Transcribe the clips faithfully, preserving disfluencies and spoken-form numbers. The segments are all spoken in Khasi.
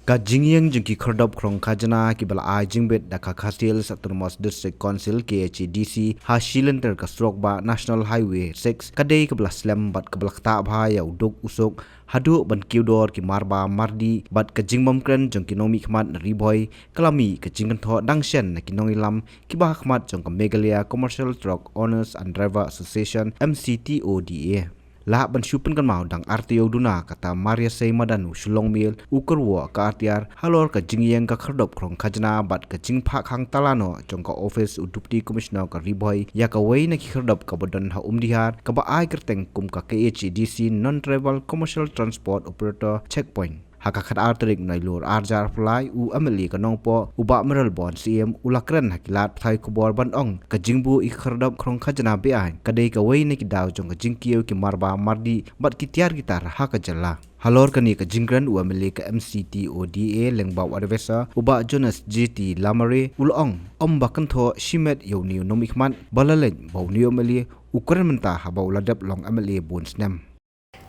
Ka jingïeng jong ki khyrdop khrong khajna kiba la ai jingbit da ka Khasi Hills Autonomous District Council, K H A D C, ha shi lynter ka surok bah National Highway six, ka dei kaba la slem bad kaba la ktah bha ïa u duk u suk, haduh ban kiew dor ki marba mardi, bad ka jingbym kren jong ki nongmihkhmat na Ri Bhoi ka la mih ka jingkynthoh dang shen na ki nongïalam kiba ha khmat jong ka Meghalaya Commercial Truck Owners and Driver Association, M C T O D A. Lah ban shu pynkynmaw, dang artylli duna kata mar ïasei madan u shu long miel u kyrwoh ka artiar halor ka jingïeng ka khyrdop khrong khajna bad ka jingphah khang tala noh jong ka office u Deputy Commissioner ka Ri Bhoi ïa kawei na ki khyrdop kaba don ha Umdihar, kaba ai kyrteng kum ka K H A D C Non-Tribal Commercial Transport Operator Checkpoint. Ha ka khatar tarik Nailur arhajar arphew lai, u M L A ka Nongpoh, u Bah Mayralborn Syiem, u la kren ha ki lad pathai khubor ban ong, ka jingbuh ïa ki khyrdop khrong khajna beaiñ ka dei kawei na ki daw jong ka jingkiew ki marba mardi bad ki tiar ki tar ha ka jylla. Halor kane ka jingkren, u M L A ka M C T O D A Lyngba Adviser, u Bah Jonas J T Lamare, u la ong, ym ba kynthoh shimet ïa une u nongmihkhmat ba la leit ba une u M L A u kren mynta haba u la dep long M L A bun snem.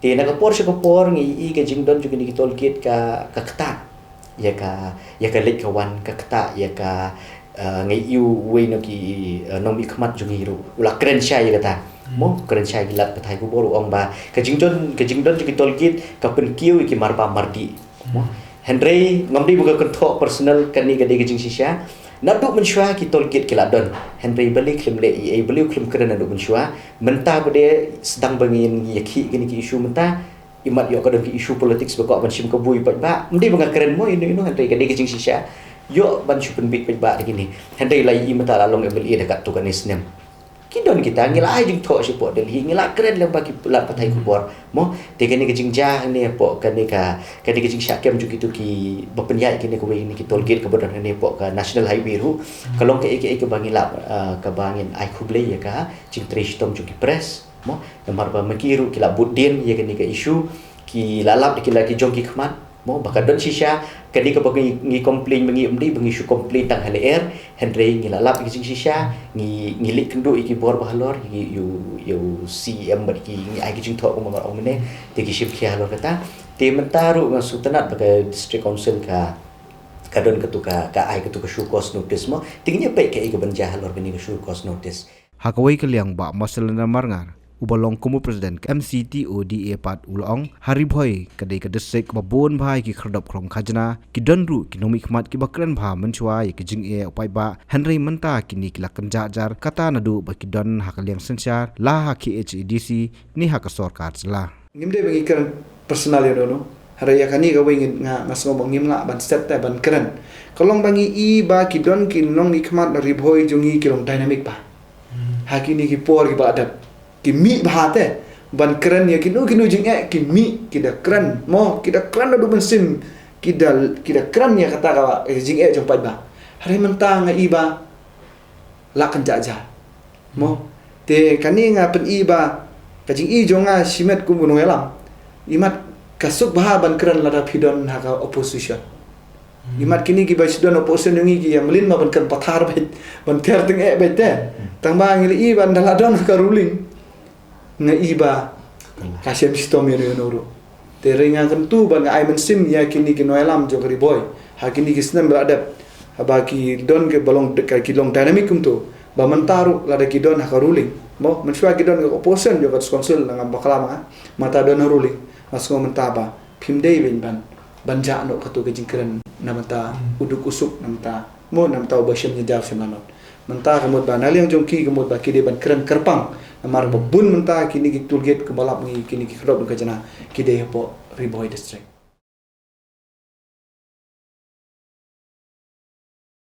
Te na ka por sha ka por ngi ïohi ka jingdon jong kine ki toll gate ka, ka ktah ïa ka, ïa ka leit ka wan, ka ktah ïa ka, eh, ngi ïohi uwei na ki, eh, nongmihkhmat jong ngi ruh u la kren shai ïa kata. Mo, kren shai ki lad pathai khubor, u ong ba ka jingdon, ka jingdon jong ki toll gate ka pynkiew ïa ki marba mardi. Mo. Hynrei ngam dei ba ka kynthoh personal, kane ka dei ka jingshisha. Naduh mynshuwa ki toll gate ki la don. Hynrei balei khlem leh ei ei, balei khlem kren naduh mynshuwa. Mynta ba dei sdang ba ngin ïakhih kine ki issue mynta, imat ïoh ka don ki issue politics ba kwah ban shim kabu ïa paidbah. Ym dei ba nga kren mo ïano ïano, hynrei ka dei ka jingshisha. Ïoh ban shu pynbeit paidbah da kine. Hynrei la ïohi mynta la long M L A da katto katne snem. Ki don kita, ngi la ai jingthoh shapoh Delhi, ngi la kren lyngba ki lad pathai khubor. Mo, te kane ka jingjia hangne hapoh kane ka, kane ka jingshah kem jong kito kiba pynïaid kine kawei na ki toll gate kaba don hangne hapoh ka National Highway ruh. Ka long kaei kaei kaba ngi la, ah, kaba ngin ai khublei ïa ka jingtrei shitom jong ki press. Mo, namar ba ma ki ruh ki la bud dien ïa kane ka issue, ki la lap da ki la ki jong ki khmat. Mo, ba ka don shisha, ka dei kaba ngi, ngi complain ma ngi, ym dei ba ngi shu complain tang ha lyer, hynrei ngi la lap ïa ka jingshisha, ngi, ngi leit kynduh ïa ki bor ba halor, ïa, ïa, ïa u C E M bad ki, ngi ai ka jingthoh kumba nga ong mynne, te ki shim khia halor kata. Te mynta ruh nga sngewtynnat ba ka District Council ka, ka don katu ka, ka ai katu ka show cause notice mo, te ngin ïa peit kaei kaban jia halor kane ka show cause notice. Ha kawei ka liang, Bah Marcelina Marngar, uba long kum u President ka M C T O D A pat, u la ong, ha Ri Bhoi ka dei ka district ba bun bha ïa ki khyrdop khrong khajna, ki don ruh ki nongmihkhmat kiba kren bha mynshuwa ïa ki jingeh u paidbah, hynrei mynta kine ki la kynjah jar, kata naduh ba ki don ha ka liang synshar, la ha K H A D C ne ha ka sorkar jylla. Ngim dei ba ngi kren personal ïano ïano. Hynrei ïa kane kawei ngin, nga, nga sngew ba ngim lah ban set te ban kren. Ka long ba ngi i ba ki don ki nongmihkhmat na Ri Bhoi jong ngi ki long dynamic bha. Ha kine ki por kiba la dep, ki mih bha te ban kren ïa kino kino jingeh, ki mih, ki da kren mo, ki da kren naduh mynsiem, ki da, ki da kren ïa kata ka, eh, jingeh jong paidbah. Hynrei mynta nga i ba la kynjah jar. Mo. Te kane nga pyni ba ka jingi jong nga shimet kum u nongïalam, imat ka suk bha ban kren lada phi don ha ka opposition. Imat kine kiba shu don opposition jong ngi ki ïa mlien ma ban kren pathar beit, ban ter tyngeh beit te. Tang ba ngi la i ban da la don ha ka ruling, nga i ba ka shem shitom ïano ïano ruh. Te hynrei nga kyntu ba nga ai mynsiem ïa kine ki nongïalam jong ka Ri Bhoi ha kine ki snem ba la dep, haba ki don kiba long, ki long dynamic kumto, ba mynta ruh lada ki don ha ka ruling, mo, mynshuwa ki don ha ka opposition jong ka District Council, ngam bakla ma nga. Mynta don ha ruling, nga sngew mynta ba phim dei ban, ban, ban jah noh katu ka jingkren na bynta u duk u suk, na bynta, mo, na bynta uba shem jynjar shem lanot. Mynta ka mut ba na liang jong ki ka mut ba ki dei ban kren kyrpang, namar ba bun mynta kine ki toll gate kumba lap ngi, kine ki khyrdop khajna ki dei hapoh Ri Bhoi District.